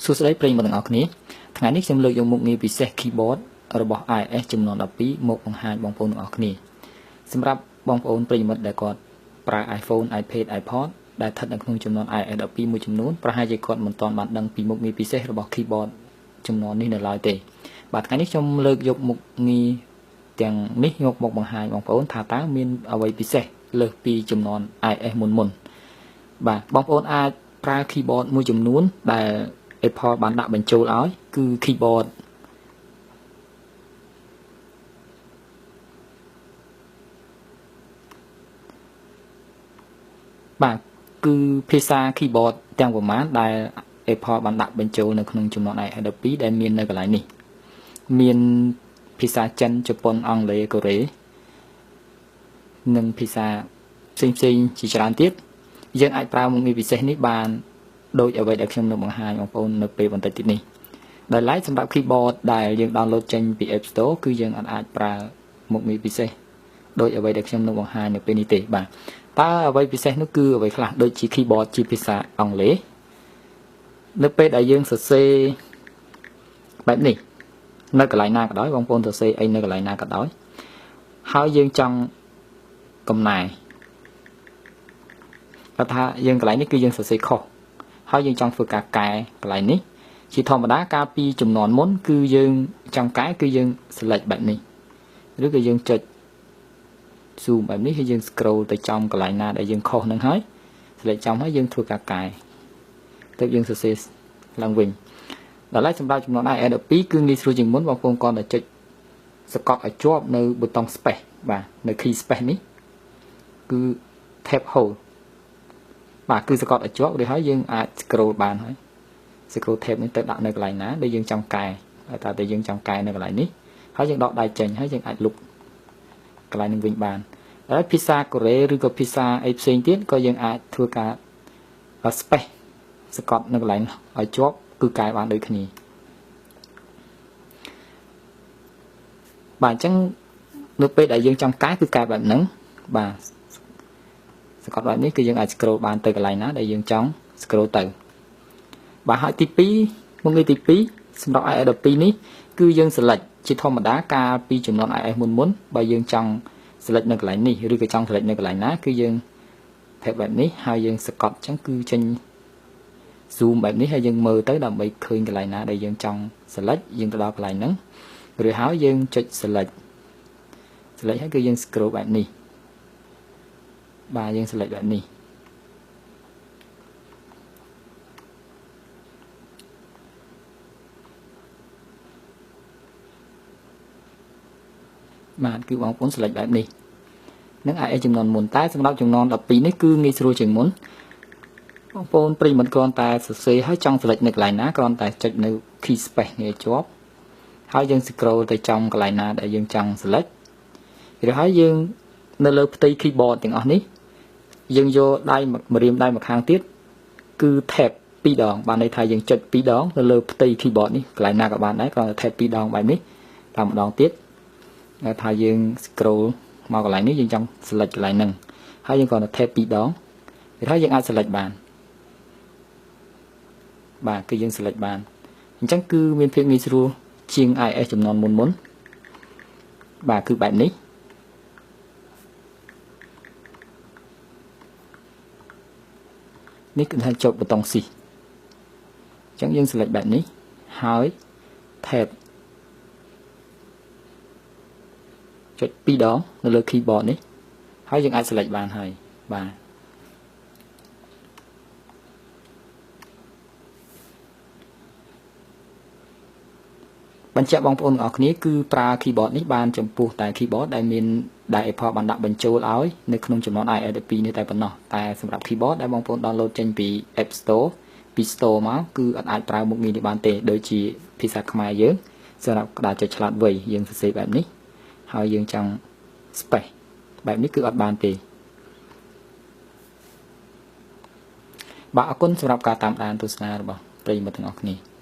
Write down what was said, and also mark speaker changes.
Speaker 1: សួស្តីប្រិយមិត្តទាំងអស់គ្នាថ្ងៃនេះខ្ញុំលើកយកមុខងារពិសេស keyboard របស់ iOS ចំនួន12មកបង្ហាញបងប្អូនទាំងអស់គ្នាសម្រាប់បងប្អូនប្រិយមិត្តដែលគាត់ប្រើ iPhone, iPad, iPod ដែលស្ថិតនៅក្នុងចំនួន iOS 12មួយចំនួនប្រហែលជាគាត់មិនទាន់បានដឹងពីមុខងារពិសេសរបស់ keyboard ចំនួននេះនៅឡើយទេបាទថ្ងៃនេះខ្ញុំលើកយកមុខងារទាំងនេះយកមកបង្ហាញបងប្អូនថាតើមានអ្វីពិសេសលើសពីចំនួន iOS មុនមុនបាទបងប្អូនអាចប្រើ keyboard មួយចំនួនដែល Apple បានដាក់បញ្ចូលឲ្យគឺ keyboard បាទគឺភាសា keyboard ទាំងប្រមាណដែល Apple បានដាក់បញ្ចូលនៅក្នុងជំនាន់ iOS 12ដែលមាននៅកន្លែងនេះមានភាសាចិនជប៉ុនអង់គ្លេសកូរ៉េនិងភាសាផ្សេងៗជាច្រើនទៀតយើងអាចប្រើមុខងារពិសេសនេះបានដោយអ្វីដែលខ្ញុំនឹងបង្ហាញបងប្អូននៅពេលបន្តិចទៀតនេះដោយឡែកសម្រាប់ keyboard ដែលយើង download ចេញពី App Store គឺយើងអាចប្រើមុខងារពិសេសដោយអ្វីដែលខ្ញុំនឹងបង្ហាញនៅពេលនេះទេបាទតើអ្វីពិសេសនោះគឺអ្វីខ្លះដូចជា keyboard ជាភាសាអង់គ្លេសនៅពេលដែលយើងសរសេរបែបនេះនៅកន្លែងណាក៏ដោយបងប្អូនសរសេរអីនៅកន្លែងណាក៏ដោយហើយយើងចង់កំណែគាត់ថាយើងកន្លែងនេះគឺយើងសរសេរខុសហើយយើងចង់ធ្វើការកែកន្លែងនេះជាធម្មតាកាលពីចំនួនមុនគឺយើងចង់កែគឺយើង select បែបនេះឬក៏យើងចុច zoom បែបនេះហើយយើង scroll ទៅចំកន្លែងណាដែលយើងខុសនឹងហើយ select ចំហើយយើងធ្វើការកែទើបយើងសរសេរឡើងវិញដល់ហើយសម្រាប់ចំនួន iOS 12គឺងាយស្រួលជាងមុនបងប្អូនគ្រាន់តែចុចសកត់ឲ្យជាប់នៅប៊ូតុង space បាទនៅ key space នេះគឺ tab hold បាទគឺសកត់ឲ្យជាប់ឬហើយយើងអាច scroll បានហើយ scroll tab នេះទៅដាក់នៅកន្លែងណាដែលយើងចង់កែតែតែយើងចង់កែនៅកន្លែងនេះហើយយើងដកដៃចេញហើយយើងអាចលុបកន្លែងនឹងវិញបានហើយភាសាកូរ៉េឬក៏ភាសាអីផ្សេងទៀតក៏យើងអាចធ្វើការ space សកត់នៅកន្លែងឲ្យជាប់គឺកែបានដូចគ្នាបាទអញ្ចឹងនៅពេលដែលយើងចង់កែគឺកែបែបហ្នឹងបាទសកត់បែបនេះគឺយើងអាច scroll បានទៅកន្លែងណាដែលយើងចង់ scroll ទៅបាទហើយទី2មុខងារទី2សម្រាប់ iOS 12នេះគឺយើង select ជាធម្មតាកាលពីចំនួន iOS មុនមុនបើយើងចង់ select នៅកន្លែងនេះឬក៏ចង់ select នៅកន្លែងណាគឺយើង tab បែបនេះហើយយើងសកត់អញ្ចឹងគឺចេញ zoom បែបនេះហើយយើងមើលទៅដើម្បីឃើញកន្លែងណាដែលយើងចង់ select យើងទៅដល់កន្លែងហ្នឹងឬហើយយើងចុច select select ហើយគឺយើង scroll បែបនេះបាទយើង select បែបនេះបាទគឺបងប្អូន select បែបនេះនឹង iOS ចំនួនមុនតែសម្រាប់ចំនួន12នេះគឺងាយស្រួលជាងមុនបងប្អូនប្រិយមិត្តគ្រាន់តែសរសេរហើយចង់ select នៅកន្លែងណាគ្រាន់តែចុចនៅ key space នេះឲ្យជាប់ហើយយើង scroll ទៅចំកន្លែងណាដែលយើងចង់ select ឬហើយយើងនៅលើផ្ទៃ keyboard ទាំងអស់នេះយើងយកដៃម្រាមដៃម្ខាងទៀតគឺ tab 2ដងបានន័យថាយើងចុច2ដងនៅលើផ្ទៃ keyboard នេះកន្លែងណាក៏បានដែរគ្រាន់តែ tab 2ដងបែបនេះតាមម្ដងទៀតថាយើង scroll មកកន្លែងនេះយើងចង់ select កន្លែងហ្នឹងហើយយើងគ្រាន់តែ tab 2ដងវាថាយើងអាច select បានបាទគឺយើង select បានអញ្ចឹងគឺមានភាពងាយស្រួលជាង iOS ចំនួនមុនមុនបាទគឺបែបនេះនេះគឺថាចុចប៊ូតុង C អញ្ចឹងយើង select បែបនេះហើយ tab ចុច2ដងនៅលើ keyboard នេះហើយយើងអាច select បានហើយបាទបញ្ជាក់បងប្អូនទាំងអស់គ្នាគឺប្រើ keyboard នេះបានចំពោះតែ keyboard ដែលមានដែល Apple បានដាក់បញ្ចូលឲ្យនៅក្នុងចំនួន iOS 12នេះតែប៉ុណ្ណោះតែសម្រាប់ keyboard ដែលបងប្អូន download ចេញពី App Store ពី Store មកគឺអត់អាចប្រើមុខងារនេះបានទេដូចជាភាសាខ្មែរយើងសម្រាប់ក្តារចុចឆ្លាតវៃយើងសរសេរបែបនេះហើយយើងចង់ space បែបនេះគឺអត់បានទេបាទអរគុណសម្រាប់ការតាមដានទស្សនារបស់ប្រិយមិត្តទាំងអស់គ្នា